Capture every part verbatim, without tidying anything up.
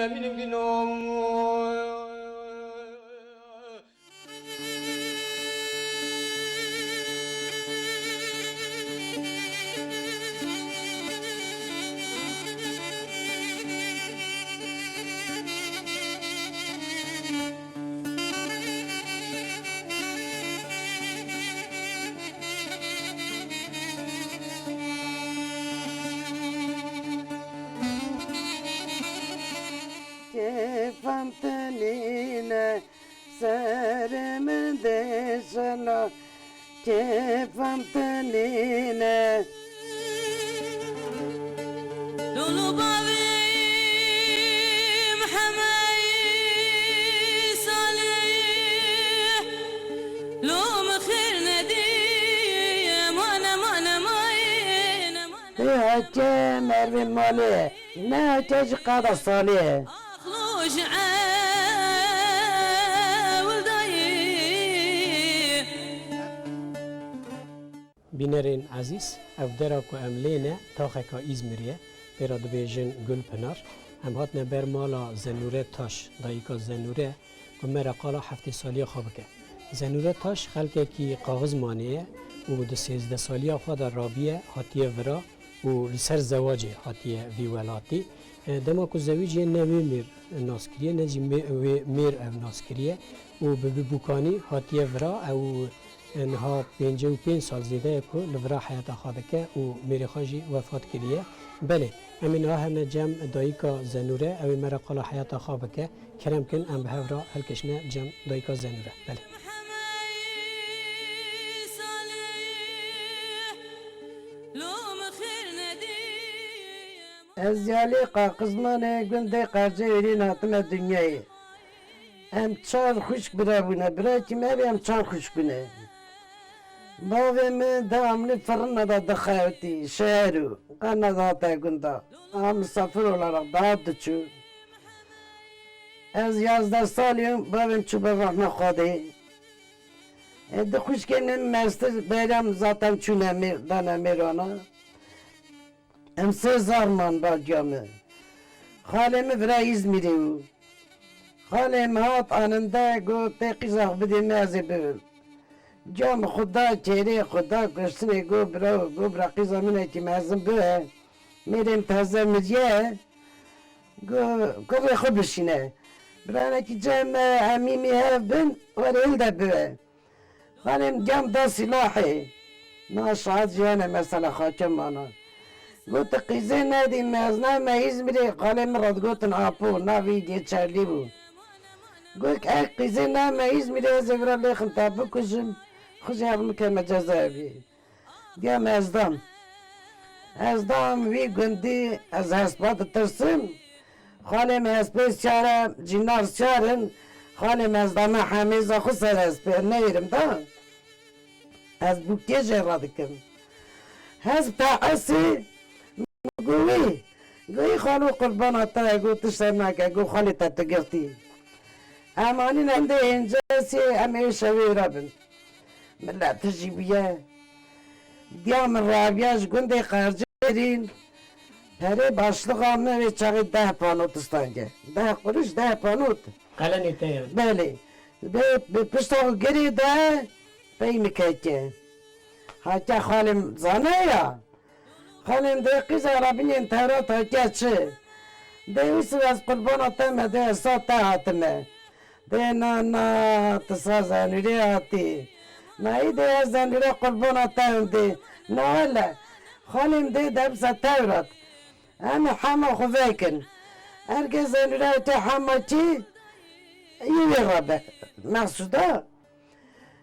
Eminim ki no. Kêfem tenîne, serê min dêşena, kêfem tenîne. Lolo bavê Mihemey Salih, lo min xêr nedî, eman, eman, eman, eman. Tê hatiye mervê malê, ne hatiye ji qada salê. Ax lo ji ewl dayî. Bînerên ezîz, ev dera ku em lê ne, taxeka Îzmîrê ye, pê re dibêjin Gulpinar. Em hatine ber mala Zenûre Taş, dayika Zenûre, ku me re qala heftê saliya xwe bike. Zenûre Taş xelkekî Qaxizmanê ye û di sêzdeh saliya xwe de rabiye hatiye vira û li ser zewacê hatiye vî welatî. E, dema ku zewiciye ne wê mêr nas kiriye, ne jî mê-, wê mêr ew nas kiriye û bi bîbûkanî hatiye vira. Ew, e, niha pêncî û pênc sal zêde ye ku li vira heyata xwe dike û mêrê xwe jî wefat kiriye. Belê, em ê niha herne cem dayika Zenûre, ew ê me re qala heyata xwe bike. Kerem kin, em bi hev re hilkişine cem dayika Zenûre. Belê. Ez yalê Qaqizmanê gundê Qercêwêrîn hatime dinyayê. Em çar xwişk bira bûne. Birekî me bê, em çar xwişk bûne. Bavê min dewamlî firina de dixewtî şehir û qe nedihate gunda. A misafir olarak dihat diçû. Ez yazdeh salî yim, bavê min çû ber rehma Xwedê. E, di xwişkên min mestir berem zaten çûne mêr, dane mêrana. Em sê zar man bagiya min. Xalê min vira Îzmîrê bû. Xalê min hat aninde got, tê qîza xwe bidê min, ez ê bibim. Giya min xwe da kêrê, xwe da kuştinê, got, bira, got, bira qîza min ekî mezin bibe. Mêrê min teze miriye. Got, kurê xwe bişîne. Biranekî cem me, em mîmî hev bin, were hilde bibe. Xalê min giya min da silahê. Na şahat jî hene mesela xakê mana. Got, tu qîzê nedî me, ez name Îzmîrê, xalê min re digotin Apo, navê wî geçerlî bû. Got, ez qîzê name Îzmîrê, ez ê vira lêxim te bikujim, xwe jî hev min keme cezaevî. Giya min ez dam. Ez dam wî gundî, ez hespa ditirsim. Xalê min hespê siyar e, cînar siyar in. Xalê min ez dame hemêza xwe ser hespê, neyêrim da. Ez bûkê jê radikim. Hesp te esê, got wî, got wî xalo qurbana te, got tişt nake, got xalê te tu girtî. Em anîne hindê hêncesê, em ê şevê re bin. Milet tijî bûye. Diya min rabiya ji gundê Qercêrîn, perê başlixa min wê çaxê deh panot istange. Deh quruş, deh panot. Qelenê te ye. Belê. Bi, bi pişta xwe girê de pey min keke. Hatiye xalê min zane ya. Xalê min dê qîza rabinên Tewrat hatiye çi? Dê wî sibe ez qurbana te me, dê ez sa te hatime. Dê na, na, tu sa Zenûrê hatî. Na î dê ez Zenûrê qurbana te im dê. Na hele. Xalê min dê debise Tewrat. Em ê hema xwe vekin. Erge Zenûrê te hema çi? Yê wê rabe. Mexsûda.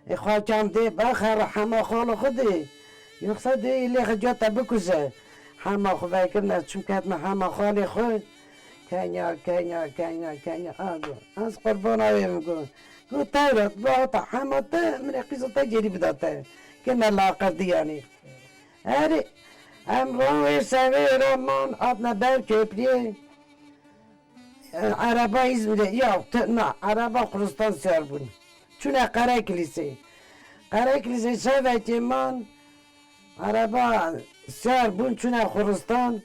Ê xaçam dê, bax, her hema xalê xwe dê. Yoksa dê lê xwe cota bikuje. Hema xwe vekirine, çimket me hema xalê xwe. Kenya, kenya, kenya, kenya. A go, ez qurbana wê min go. Go Tewrat, ba ta hema te, min ê qîza te gerî bida te. Kime laqer diyanî. Erê, em ran wê şevê ra man, hatine ber köprüyê. E, ereba Îzmîrê, ya, te, na, ereba Xuristan siyar bûn. Çûne Qereklîsê. Qereklîsê şevekê man, ereba siyar bûn, çûne Xuristan.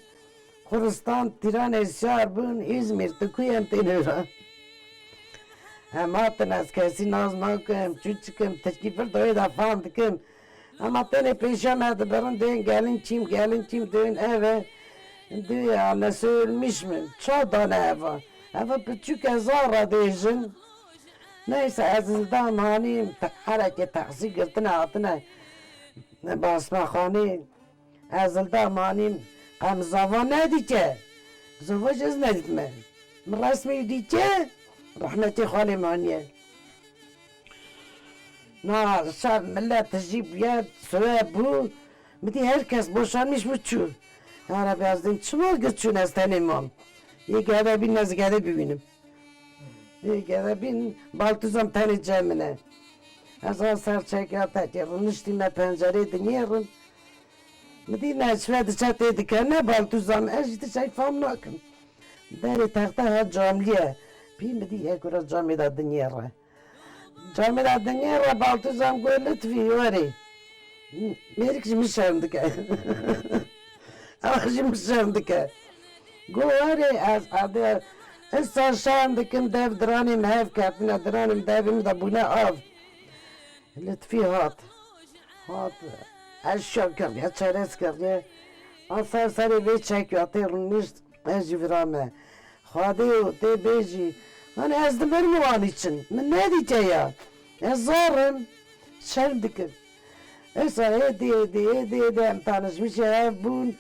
Xuristan, Tîranê siyar bûn, Îzmîr, tu ku em têne ra. Em hatin, ez kesî nas nakim, çûçikim, tirkî pir dawê de fam dikim. Ema tenê pêşiya me dibirin, dên gelin çîm, gelin çîm, dên ev e. Dê ya, ne söylmüş mü? Ça dane eva? Eva piçûk e, zar re dêjin. Neyse, ez hildam hanîm, te-, hereke taksî girtine hatine basmexanê. Ez hildam hanîm, qe min zava nedîke. Zava jî ez nedîtime. Min resmî dîke, rehmetê xalê min haniye. Na şev millet tijî bûye, siwe bû. Min dî her kes boşanmiş bû çû. Ya Rebbi, ez dîm çima gi çûn, ez tenê mam. Yê gede bîn, ez gede bibînim. Yê gede bîn, baltuzam tenê cem min e. Ez a ser çekya tekê riniştîme pencerê dinêrim. Min dî neşve diçe tê dikene, baltuzam, ez jî tiştek fam nakim. Derê texte ha camlî ye. Pî min dî yek ora camê de dinêre. Camê de dinêre, baltuzam got, Lutfî, werê. Mêrik ji min şerm dike. Ew jî min şerm dike. Got, werê, ez ade, ez sa şerm dikim, dev diranê min hev ketine, diranê min devê min de bûne av. Lutfî hat. Hat. Ez şev kiriye, çerez kiriye. A ser serê vê çekya tê rûnişt, ez jî vira me. Xwedê û tê bêjî. Hani ez dimirim wan için. Min nedîte ya. Ez zar im. Şerm dikim. Esa hêdî, hêdî, hêdî, hêdî em tanişmişê hev bûn.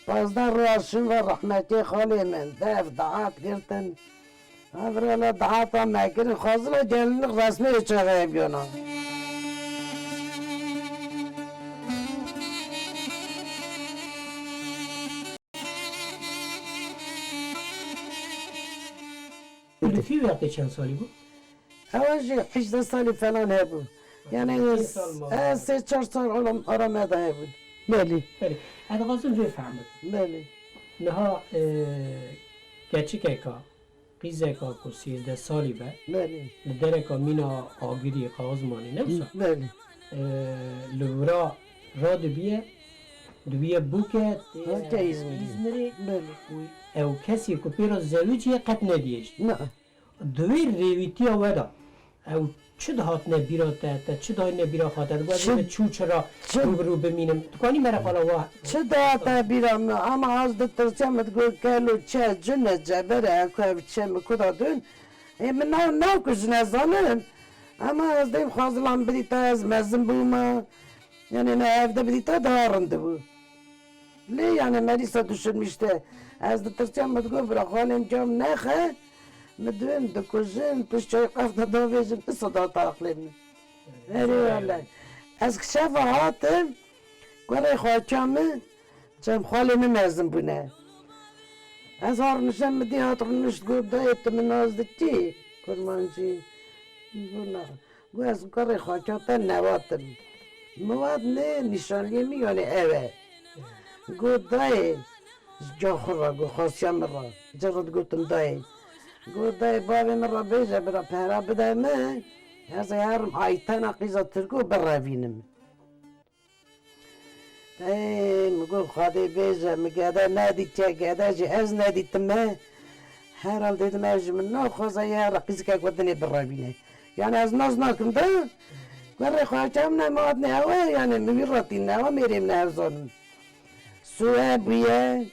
Pazdeh roja şûn ve rehmetê xalê min. Dev dahat girtin. Ev re le dahata me kirin, xwazila gelinlik resmê çaxê biyana. Lutfî wextê çend salî bû? Ew jî hejdeh salî falan hebû. Yani, Hejdeh sal ma. Ez sê çar sal olam ara me de hebûn. Belê. Belê. Ez dixwazim vê fehmim. Belê. Niha, e, keçikeka Qîzeka ku sêzdeh salî be, Belê. Li dereka mîna agirî, qaxizmanê, ne wisa? Belê. Ee, li wira radibiye, dibiye bûke, tê Hate Îzmirê. Îzmirê Belê. û ew kesê ku pê re zewiciye qet nediyê jî. Na. Di wê rêwîtiya we de, Ew çi dihatine bîra te, te çi dayine bîra xwe, te digot, Çi, "Min çû çira çi, rû bi rû bimînim." Dikanî me re qala wa. Çi dihate bîra min, ama ez ditirsiya, min digot, "Gelo çi, cin e, ceber e, ku ev çi, min ku da dûn?" Ê, min na, na ku ji nezanim, ama ez dêm xwazilan bidîta, ez mezin bûma. Yani me evde bidîta daha rind bû. Lê yani me dîsa düşünmüşte. Ez ditirsiyam, min digot, "Bira xalên cam nexe, min dûn dikujin, pişt çay qefta davêjin, isa data aqlê min." Erê wele. Ez şeva hatim, kurê xalça min, çem xalê min mezin bûne. Ez har nişem, min dî hat rûnişt, got, "Dayê, tu min nas dikî?" Kurmancî. Got, "Na." Got, "Ez kurê xalça te Newat im." Min got, "Nê, nîşanliyê min yanê ew e." Got, "Dayê, ji ca xwe re," got, "xasiya min re." Ci re digotim, "Dayê." Got, "Dayê, bavê min re bêje, bira pera bide min, ez ê herim Aytena qîza Tirko birevînim." Ê, min got, "Xwedê bêje, min gede nedîtiye, gede jî ez nedîtime. Herhalde dime ev ji min naxwaze, ya re qîzikek we dinê birevîne." Yani ez nas nakim de, kurê xalça min e, min hatine ewe, yani min wî re tîne ewe, mêrê min e, ev zanin. Suwe bûye,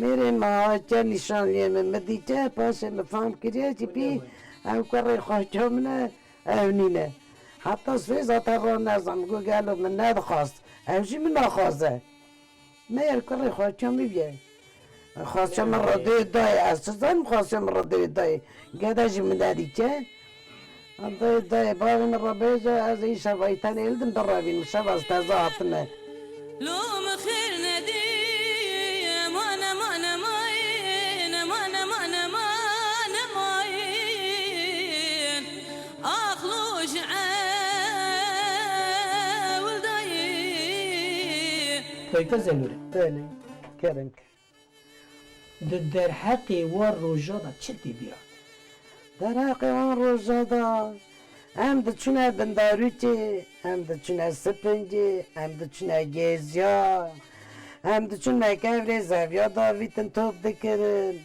mêrê min hatiye nîşanliyê min, min dîte, paşê min fam kiriye, jî bî, ew kurê xalça min e, Ew nîne. Heta swêza te ra nezan, got, "Gelo min nedixwast." Ew jî min naxwaze. Meyer kurê xalça min bîye. Xalça min re dê dayê, ez çi zanim xalça min re dê dayê. Gede jî min nedîke. Dayê, dayê, bavê min re bêje, ez îşev Aytenê hildim birevînim. Şeva ez teze hatime. Lo min xêr nedî, eman, eman, emayên, eman, eman, eman, emayên. Ax lo ji ewil dayê. Dayika Zenûre. Belê, kerem ke. Di derheqê wan roja de çi tê bîra? Derheqê wan roja de em diçûne Bindarûkê, em diçûne Sipingê, em diçûne Gêziya, Em diçûne kevirê zeviya davîtin top dikirin.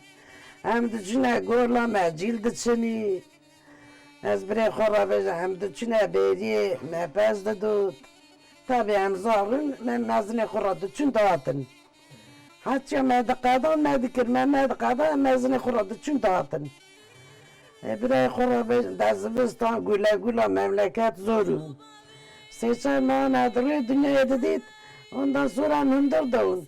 Em diçûne gola me cîl diçinî. Ez birê xwe re bêjim, em diçûne bêriyê me pez didot. Tabî em zarûn, me mezinê xwe re diçûn dihatin. Hetiya me diqeda, me dikir, me, me diqeda, em mezinê xwe re diçûn dihatin. Ê birayê xwe re bêjim, de zivistan gule gula memleket zor û. Sê çar meha me di rê dinyayê didît, ondan sonra em hundir dewin.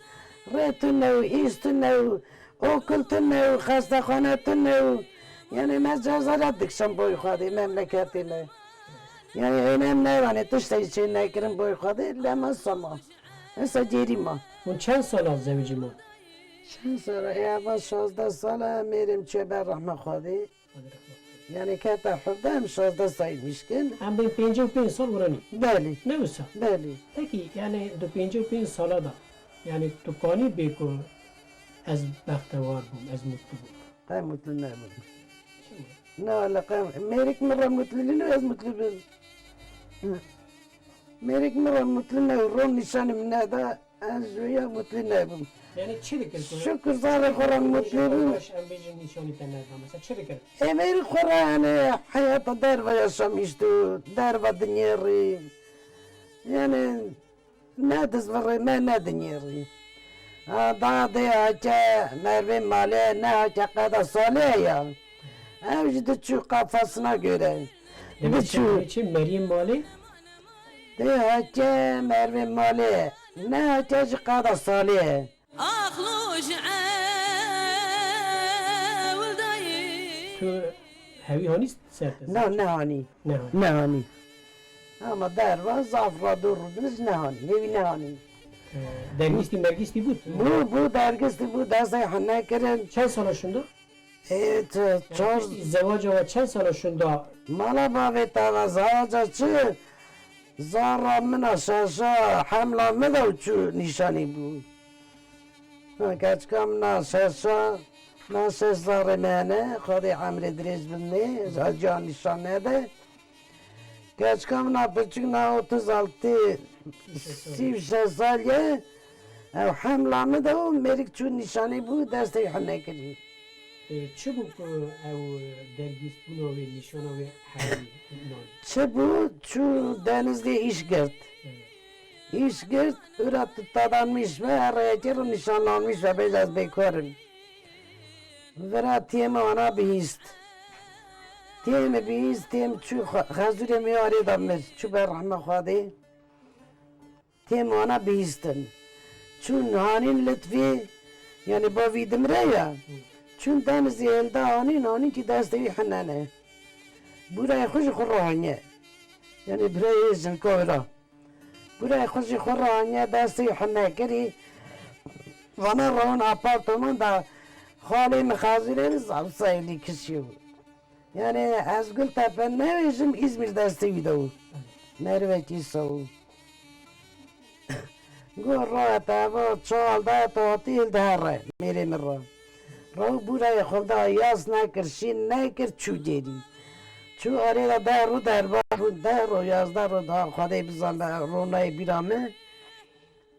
Rê tune û, îş tune û, okul tune û, xestexane tune û. Yanî me cezayra dikişan boy Xwedê memleketê me. Yanî êne em nevanê tiştê çê nekirin boy Xwedê, lema sama. Esa cêrî ma. Hûn çend sala zewicî ma? Çend sala? Ê, eva şazdeh sala, mêrê min çûye ber rehma Xwedê. Yanî kete hevdeh, em şazdeh salî mişkin. Em bên pêncî û pênc sal wiranî. Belê. Ne wisa? Belê. Pekî, yanî di pêncî û pênc sala da, yanî tu kanî bê ku ez bextewar bûm, ez mutlu bûm? Qey mutlu nebûm. Çima? Na, wele qey mêrik min re mutlu nîno, ez mutlu bim. Hı. Mêrik min re mutlu ne, ron nîşanî min neda, ez ji wê ya mutlu nebûm. Yanî çi dikir ku Şukur zarê xwe re mutlu bûm. Baş, em bêjin nîşanî te neda. Mesela çi dikir? Ê mêrik xwe re, yanî heyata derva yaşamıştı, derva dinyê rî. Yanî ne dizvirê me, ne dinyê rî. Ha, da dê hake mervê malê, ne hake qeda salê ya. Ew jî diçû kafasına göre. Demek çi, Diçû. Demek çi, meriyê malê? Dê hake mervê malê, ne hake ji qeda salê. Axlû ji ewl dayî. Tu hewî hanî ser te? Na, nehanî. Nehanî. Nehanî. Ama derva zaf radû rûdiniz nehanî. Hêvî nehanî. Ee, dergîstî mergîstî bû? Bû, bû, dergîstî bû, destê hene kirin. Çend sala şunda? Ê, çi, çar Dergîstî zewaca we çend sala şunda? Mala bavê te ve zewaca çi? Zara min a şeşa hemla min de û çû nîşanî bû. Ha, keçika min a şeşa, na şeş zarê me hene, Xwedê emrê dirêj bidinê, ji heciya nîşan nede. Keçika min a piçûk na otuz altı, sî û şeş sal ye, ew hemla min de û mêrik çû nîşanî bû, destê wî hene kirî. E, çi bû ku ew dergîstbûna wê, nîşana wê herî nan? Çi bû? Çû denizê îş girt. Evet. Îş girt, ura tadanmiş ve, rêyekê re nîşanlanmiş ve, bêje ez bêkar im. Vira têm wana bihîst. Têm bihîst, têm çû xe-, xezûrê min arê de mir. Çû ber rehma Xwedê. Têm wana bihîstin. Çûn hanîn Litfî, yanî bavî dimire ya. Çûn denizê hilda hanîn, hanîn kî destê wî hinene. Bûrayê xwe ji xwe raheniye. Yanî birayê jinka wira. Bûrayê xwe ji xwe raheniye, destê wî hine kirî. Vana rawin apartman da xalê min xezûrê min zaf sayîlî kişî bû. Yanî ez Gultepe newêjim, Îzmîr destê wî de bû. Merivekî sewû. Got, "Rawete eva çal de, tu hatî hildihere mêrê min re." Rew bûrayê xwe da yas nekir, şîn nekir, çû gêrî. Çû arê de deh rû derbar bûn, deh rû, yazdeh rû daha Xwedê bizane, ronayê bîra min.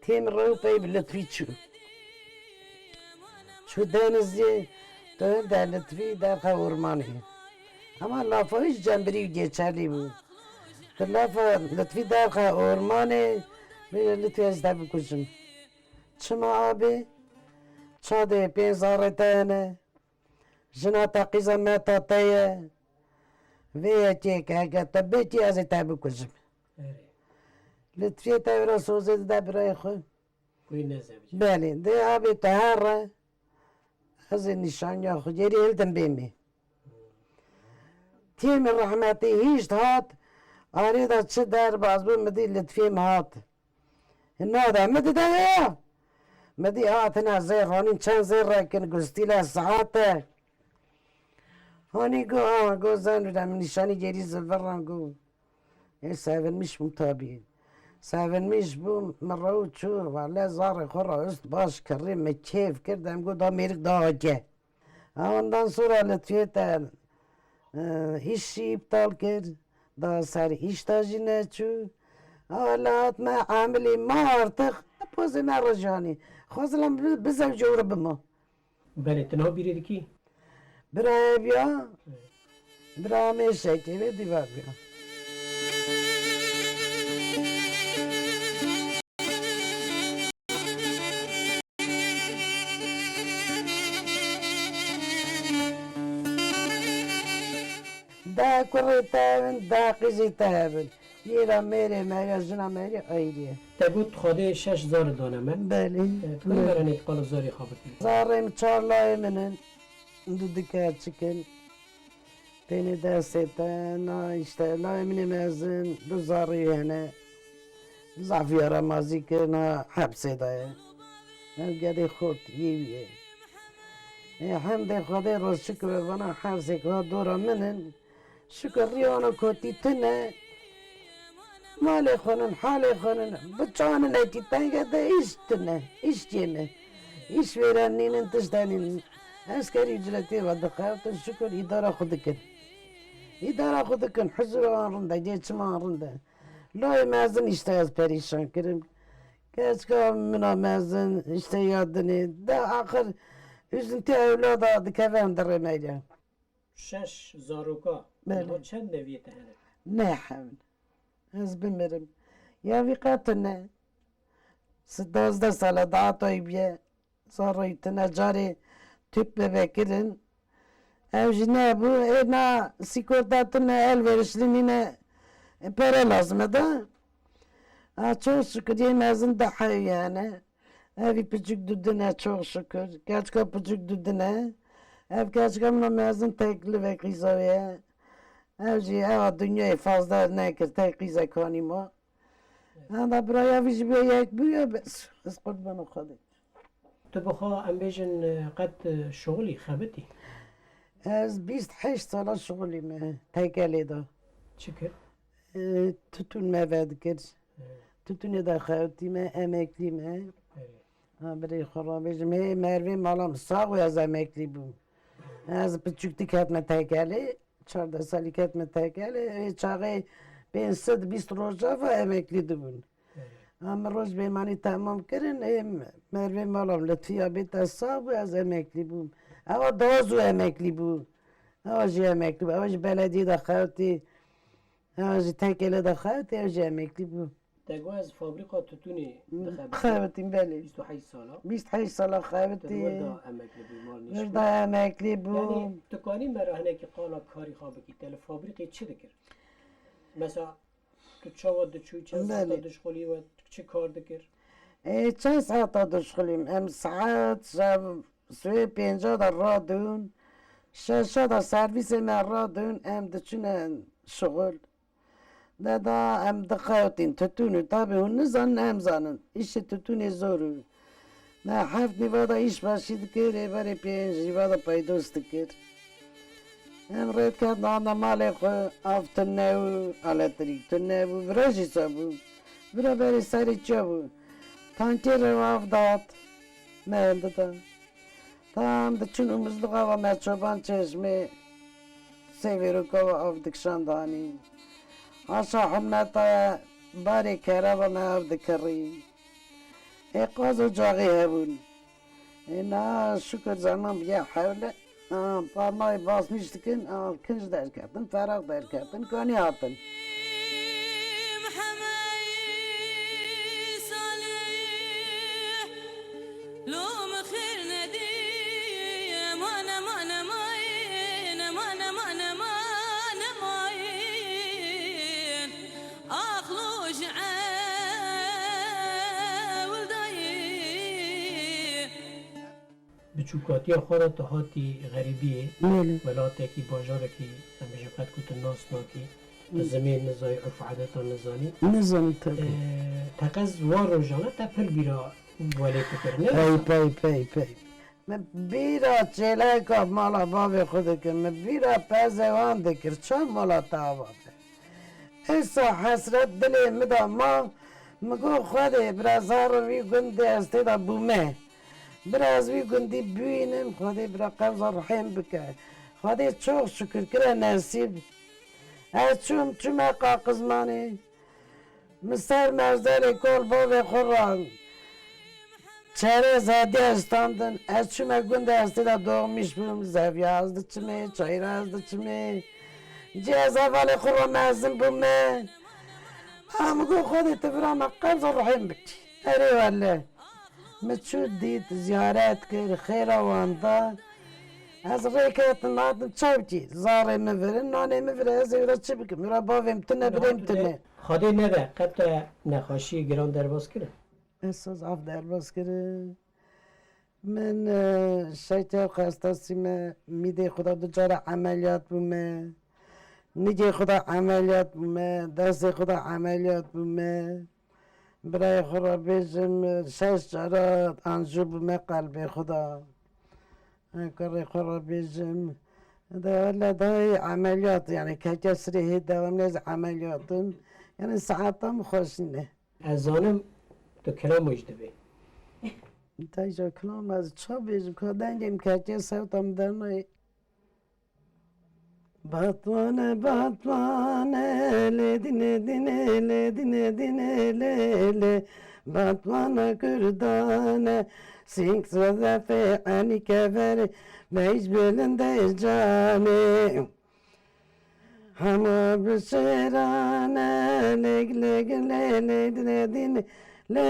Têm rew pey bi Litfî çû. Çû denizê, tu hilde Litfî derxe ormanê. Ama lafa wî ji cembirî û geçerlî bû. Tu lafa Litfî derxe ormanê, bêje, "Litfî ez te bikujim." "Çima abê? Çadê pênc zarê te hene. Jina te qîza meta te ye. Vê yekê ke heke te bêkî ez ê te bikujim." Erê. Litfiyê te wira sozê dide birayê xwe. Wê nezewicî. Belê, dê abê te here, ez ê nîşaniya xwe gerî hildim bêmê. Têm rehmetê hîşt hat, arê de çi derbas bû, min dî Litfiyê min hat. Nade, min dide ya. Min dî hatine zêr, hanîn çend zêr rekin, gustîle saete. Hanî go, ha, go zenûre, min nîşanî gerî ziviran go. Ê sevinmiş bûm tabî. Sevinmiş bûm, min rew çû, wele zarê xwe re ist baş kirî, min kêf kir, dem got, da mêrik daha ke. Ha, ondan sonra Lütfiye te, e, îşî îptal kir, da ser îş de jî neçû. Ha, wele hatme emilî ma artık, pozê me re jî anî. Xwazim bi, bi zewcê were bima. Belê, tu niha bîrê dikî? Bira ev ya, bira me şekê vê dîvar ya. Da kurê te evin, da qîzê te evin. Yê ra mêrê me ya, jina me ya ayrî ye. Te got Xwedê şeş zarê dane me. Belê. E, tu Belê. Berenê tu qala zarê xwe bikî. Zarê min çar layê min in. Du dike çikin. Tenê destê te, na işte, layê min ê mezin, du zarê hene. Zaf yaramazî kir, na hepsê de ye. Ev gedê xurt, yê wî ye. Ê, hemdê Xwedê re şikir, vana hepsê ku ha dora min in. Şikir riyana kotî tune. Malê xwe nin, halê xwe nin. Bi çanin etî tenge de îş tune. Îş çêne. Îş vêre nînin, tişte nînin. Eskerî ücretê ve dixewtin, şikir îdara xwe dikin. Îdara xwe dikin, huzura an rinde, cê çima an rinde. Layê mezin işte ez perîşan kirim. Keçika mina mezin işte ya dinê. De axir üzüntü evlada dikeve em dirê me ya. Şeş zaroka, Belê. Niha çend neviyê te hene? Ne hevin. Ez bimirim. Ya vî qat tune. Si-, dozdeh sala daha toy bûye. Zarayî tune carê tüp bebe kirin. Ev jî nebû. Ê na sîkorta tune elverişli nîne. E, pere lazim e da. Ha, çok şükür, yê mezin daha iyi yani. Evî piçik dudine, çok şükür. Keçika piçik dudine. Ev keçika min mezin tekli ve qîza ye. Ev jî ewa dinyayê fazla nekir, tek qîza kanî ma. Handa biraya vî jî bê yek bûye bes. Ez qurbana Xwedê. Tu bi xwe em bêjin, e, qet, e, şixulî, xebitî? Ez bîst heşt sala şixulî me, tekelê de. Çi kir? E, tutun me vedikir. Hı. Tutunê de xewtî me, emeklî me. Erê. Ha, birê xwe rabêjim. Hê Mervê mala min sax bû, ez emeklî bûm. Ez piçûktî ketme tekelê, çardeh salî ketme tekelê. Ê çaxê pênc sed bîst rojava emeklî dibûn. Erê. Ha, min roj bêmanî temam kirin, ê Mervê mala min Lutfiya bê te sax bû, ez emeklî bûm. Ewa daha zû emeklî bû. Ewa jî emeklî bû. Ewa jî belediyê de xewtî. Ewa jî tekelê de xewtî, ew jî emeklî bû. Te got ez fabrîka tutûnê dixebitîm. Xebitîm, belê. Bîst û heşt sala. Bîst heşt sala xebitî. Tu li wir de emeklî bûyî, mal nîşkî. Wir de emeklî bûm. Yanî tu kanî me re hinekî qala karî xwe bikî. Te li fabrîkê çi dikir? Mesela tu çawa diçûyî, çend Belê. Saeta dişxulî we, çi kar dikir? Ê, çend saeta dişxulîm? Em saet şev swê pênca de radûn, şeşa de servîsê me radûn, em diçûne şixul. De da em dixewtîn tutûn û tabî hûn nizanin, em zanin. Îşê tutûnê zor û me heft nîva de îş başî dikir, ê berê pênc nîva de peydos dikir. Em rê diketin anda malê xwe, av tune bû, elektrik tune bû, vira jî sa bû. Vira berê serê çiya bû. Tankêrê av dihat, me hildidan. Tam diçûn û mizlixa ve me çoban çeşmê sêvêroka ve av dikişand hanî. Haşa hurmeta barê kera ve me av dikirî. Ê qaz ocaxê hebûn. Ê na şukir zeman bûye hewle. A, parmayê basmîş dikin, a, kinc derketin, feraq derketin, kanî hatin. Biçûkatiya xwe de tu hatî xerîbiyê, Belê. Welatekî, bajarekî, em bêjin qet ku tu nas nakî, tu Hı. zimên nizayî, urf û adetan nizanî. Nizanim tabii. Ee, teqez wan rojane te pir bîra welê tu kir, ne Pey, wisa? Pey, pey, pey. Min bîra çêleka mala bavê xwe dikir, min bîra pezê wan dikir, çav mala te ava be. Êsa hesret dilê min de ma, min got, Xwedê, bira zarê vî gundê ez tê de bûme. Bira ez vî gundî bûyînim, Xwedê bira qewza rehîm bike. Xwedê çok şükür kire nesîb. Ez çûm, çûme Qaqizmanê. Min ser merzelê kol bavê xwe rand. Çerez hediye standin. Ez çûme gund, ez tê de doğmuş bûm. Zeviya ez diçimê, çayra ez diçimê. Cî ez hevalê xwe re mezin bûme. Em got, Xwedê tu vira me qebza ruhê min bikî. Erê wele. Min çû dît, ziyaret kir, xêra wan da. Ez rêketim, hatim çav kî. Zarê min virin, nanê min vire, ez ê vira çi bikim? Vira bavê min tune, birê min tune. Xwedê nede, qet te nexweşî giran derbas kirin? Ez zaf derbas kirin. Min, e, şeker xestasî me, mîdê xwe da du cara emeliyat bûme. Nigê xwe da emeliyat bûme, destê xwe da emeliyat bûme. Birayê xwe re bêjim, şeş cara anjî bûme qelbê xwe da. Kurê xwe re bêjim. De wele dayê emeliyat, yani keke sirê hê dewam nez emeliyatin. Yani saeta min xweş nîne. Ez zanim tu kilamo jî dibê. Teyca kilam ez ça bêjim, ka dengê min keke sewta min dernayê. Batmane, batmane, lê dine dine, lê dine dine, lê lê. Batmane kurdane, sing sedefê enî keverê, beyj bilinde canê. Hema bi şêrane, lêg lêg lê lê dine dine, lê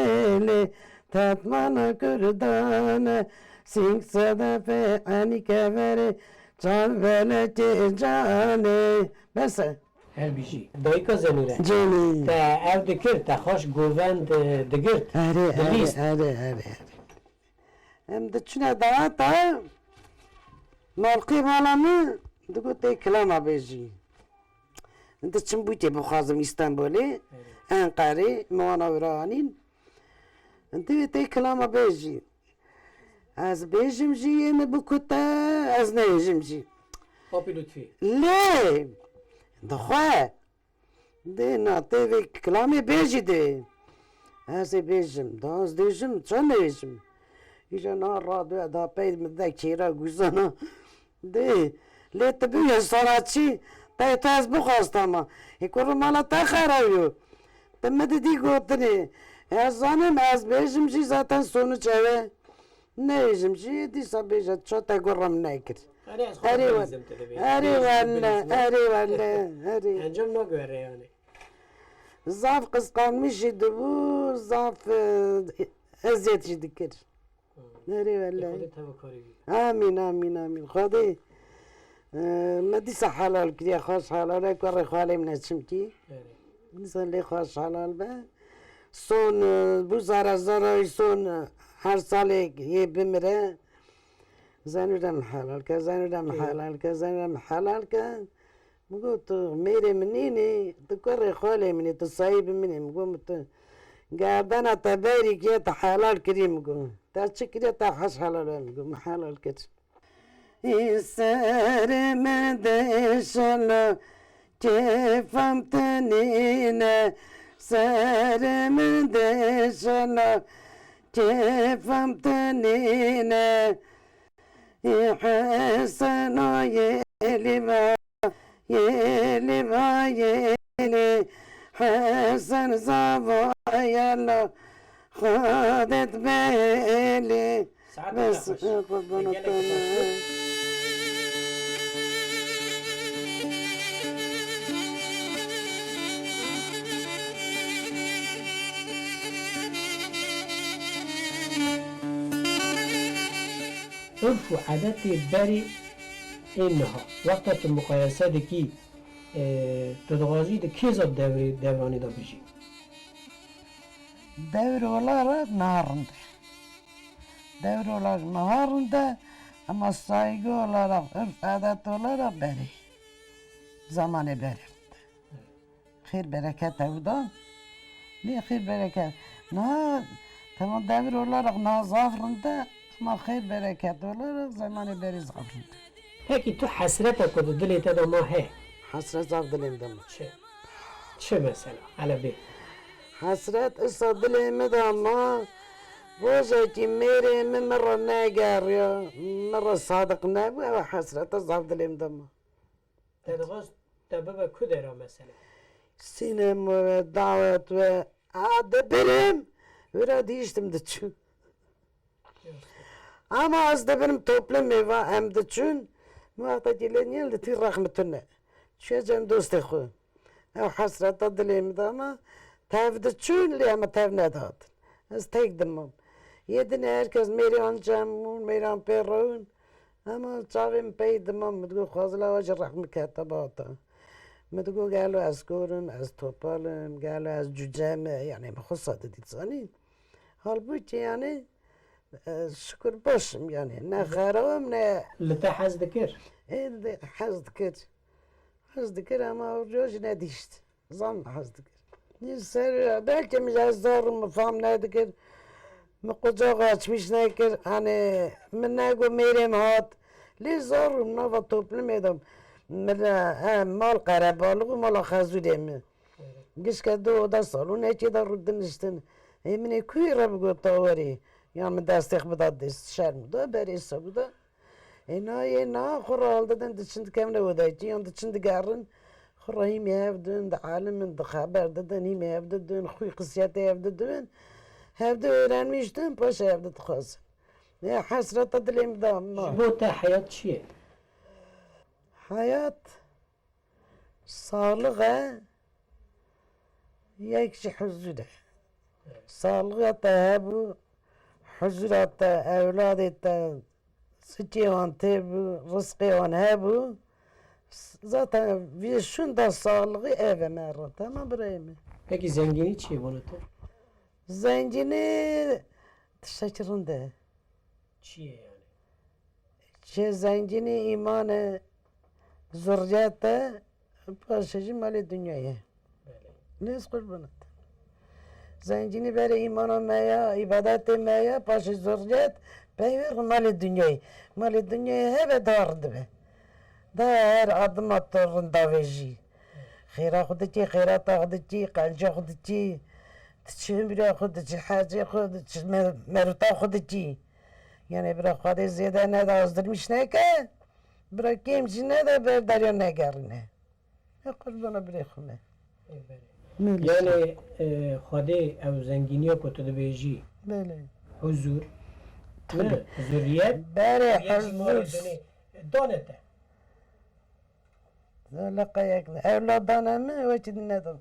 lê. Tatmane kurdane, sing sedefê enî keverê, çar belekê canê. Bes e. Her bijî. Dayika Zenûre. Canê. Te ev dikir, te xweş govend, e, digirt. Erê, erê, dilîst. Erê, erê, erê. Em diçine daweta malqê mala min, digot tê kilama bêjî. Diçim bûkê bixwazim Îstanbulê, Enqerê, min wana wira anîn. Divê tê kilama bêjî. Ez bêjim jî yê min bikute, ez nêjim jî. Papî Lutfî. Lê dixwe. Dê na tê vê kilamê bêjî dê. Ez ê bêjim. Da ez dêjim, çend nêjim? Îja na radyo da pey min de kêra guzana. Dê, lê tu bûye sanatçî, pey te ez bixwasta ma. Ê kurê mala te xerabiyo. Tu min didî gotinê. Ez zanim, ez bêjim jî zaten sonuç ev e. Nêjim jî dîsa bêje, ça te got ram nekir. Erê, ez xwe Erê we-, bilîzim tu dibê. Erê Bêjî, welle, bilîzim. Erê welle, erê. Encam naguhere yani. Zaf qisqanmiş jî dibû, zaf, e, eziyet jî dikir. Hı. Erê welle. Ê Xwedê tevekarî bî. Amîn, amîn, amîn. Xwedê, e, me dîsa helal kiriye, xweş helal e, kurê xalê min e çimkî. Erê. Dîsa lê xweş helal be. Son, e, bû zara zara son, e, her salê yê bimire. Zenûre min helal ke, Zenûre min Kê? Helal ke, Zenûre min helal ke. Min got, tu mêrê min nînî, tu kurê xalê min î, tu sahîbî min î. Min got, min tu gerdana te berî kiriye, te helal kirî, min got. Te çi kiriye, te heş helal e, min got, min helal kir. Î serê min dêşela, kêfam tu nîne, serê min dêşela, kêfam tu nîne. Ê Hesena yê lîva, yê lîva, yê lî. Hesen zava yelo, xadet belî. Saet Bes, xweş. E, qurbana Gelek te xweş. Urf û edetê berê ên niha, wexta tu muqayese dikî, e, tu dixwazî di kê zaf devrê, devranê de bijî? Devr olarak niha rind e. Devr olarak niha rind e, ama saygı olarak, urf adet olarak berê. Zamanê berê rind e. Xêr bereket ew da. Lê xêr bereket. Niha, tamam, devir olarak niha zaf rind e, ama xêr bereket olarak zemanê berê zaf rind e. Pekî tu hesreta ku di dilê te de ma heye? Hesret zaf dilê min de ma. Çi? Çi mesela? Hele bê. Hesret isa dilê min de ma. Rojekî mêrê min min re negeriya, min re sadiq nebû, ew hesreta zaf dilê min de ma. Te dixwest te bibe ku dera mesela? Sînem we, dawet we, a dibirim, wira dihiştim diçû. Ama ez dibirim toplumê ve em diçûn, wextekî lê nîn li tî rexmi tune. Çûye cem dostê xwe. Ew hesreta dilê min de ama tev diçûn lê em tev nedihatin. Ez tek dimam. Yê din her kes mêrê an cem bûn, mêran pê rewin. Ama çavê min pey dimam, min digot xwezila we jî rexmi kete bata. Min digot gelo ez kor im, ez topal im, gelo ez cûce me, yanî min xwe sade dît zanîn. Halbûkî yanî, e, şikir baş im yanî. Ne xerab im, ne Li te hez dikir? Ê, de hez dikir. Hez dikir ama ew jî nedîşt. Zan hez dikir. Nî ser, belkî min ez zor im, min fam nedikir. Min qucaq açmîş nekir. Hani min nego mêrê min hat. Lê zor im nava toplumê de. Min, e, mal qerebalix û mala xezûrê min. Gişke du oda salonekê de rû diniştin. Ê min ê kuyê re bigota werê. Yan min destê xwe bida dest şerm da, berê se bida. Ê na, ê na, xwe re hal didin, diçin dikevine odayê, yan diçin digerin. Xwe re hîmê hev didin, dielimin, dixeber didin, hîmê hev didin, xwî qisiyetê hev didin. Hev di öğrenmiştin, paşa hev di dixwazin. Ya hesreta dilê min da ma. Ji bo te heyat çi ye? Heyat Saxlix e, yek jî huzur e. Saxlixa te hebû, huzura te, ewladê te, sikê wan tê bû, rizqê wan hebû. Zaten vê şûnda saxlixî ev e me re. Tamam birayê min. Pekî zengînî çi ye bona te? Zengînî tiştekî rind e. Çi ye yani? Çi zengînî îman e, zurriyet e, paşê jî malê dinyayê. Belê. Lê ez qurbana te. Zengînî berê îmana me ya, îbadetê me ya, paşê zurriyet, peyvê malê dinyayê. Malê dinyayê hebe daha rind be. Daha her adima tu rinda vê jî. Xêra xwe dikî, xêrata xwe dikî, qenca xwe dikî. Diçî umrê xwe, diçî hecê xwe, diçî me-, merûta xwe dikî. Yanî bira Xwedê zêde nede, azdirmîş neke. Bira kêm jî nede, ber derya negerîne. Ya qurbana birê xwe me. Belê. Yanî, e, Xwedê ew zengîniya ku tu dibêjî, Belê. huzur, Tabii. ne, zurriyet, Berê zurriyet jî malê huzur. dinê dane te. Leqa yek ne. Ewladana min wekî din nedin.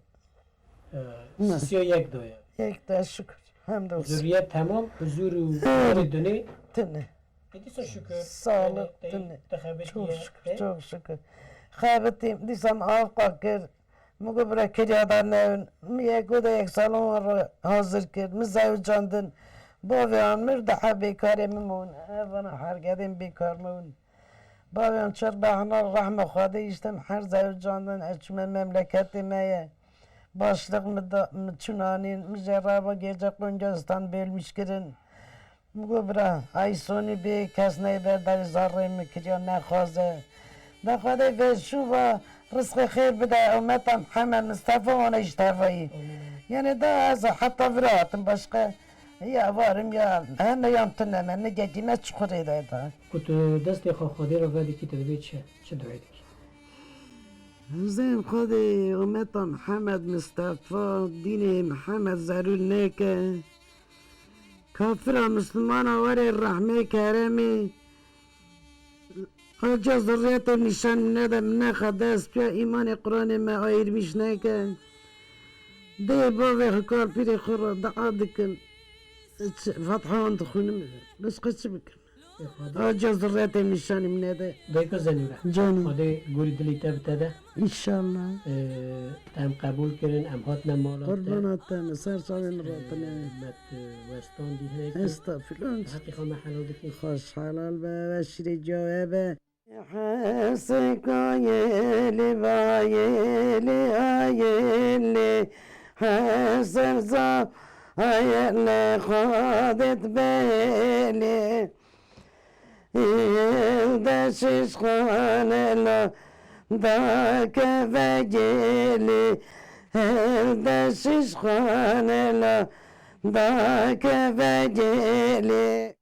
Ee, Ne. Sisiya yek daya. Yek de şükür. Hamdolsun. Zurriyet tamam, huzur û Hem. malê dinê. Tine. E, dîsa şükür. Sağlık Yani, te, tine. te xebet Çok diye, şükür, te? çok şükür. Xebetîm, dîsam avqa kir. Min got bira kirya da newin. Min yek got yek salon re hazir kir. Min zewicandin. Bavê an mir daha bêkarê min bûn. Evana hergedên bêkar min bûn. Bavê an çir behna rehme Xwedê îşte min her zewicandin. Ez çûme memleketê me ye. Başlıq min da, min çûn anîn. Min jê reva gece qonca stan bêlmîş kirin. Min got, bira, ay sonî bê, kes neyê ber derê zarrê min kiriya nexwaze. De Xwedê vê şûva rizqê xêr bide, umeta Mihemed Mistefa wana îştevayî. Amîn. Yanî da ez heta vira hatim, başqa ya var im ya hene yan tune me, ne gekî ne çuxurê de da. Ku tu destê xwe Xwedê re vedikî, tu dibê çi? Çi duê dikî? Hizên Xwedê, umeta Mihemed Mistefa, dînê Mihemed zerûr neke. Kafira Mislimana were rehmê keremê. Aca zurriyetê nîşan nede, min nexe dest piya îmanê Quranê me ayirmîş neke. Dê bavê xwe kar pîrê xwe re dua dikin. Çi, Fatiha wan dixwînim. Bes xwe çi bikim? Aca zurriyetê nîşanî min nede. Dayika Zenûre. Canım. Xwedê gorî dilê te bi te de. İnşallah. Ee, te em qebûl kirin, em hatine mala te. Qurbana te me, ser çavên Ee, ratine. Me tu westandî hinekî. Estağfirullah. Heqî xwe me helal dikî. Xweş helal be, ve şîrê cawê be. Hesika yelî va yelî a yelî, hesir za a yelî xadet belî. Hilde şişxane la da keve gelî, hilde şişxane la da keve gelî.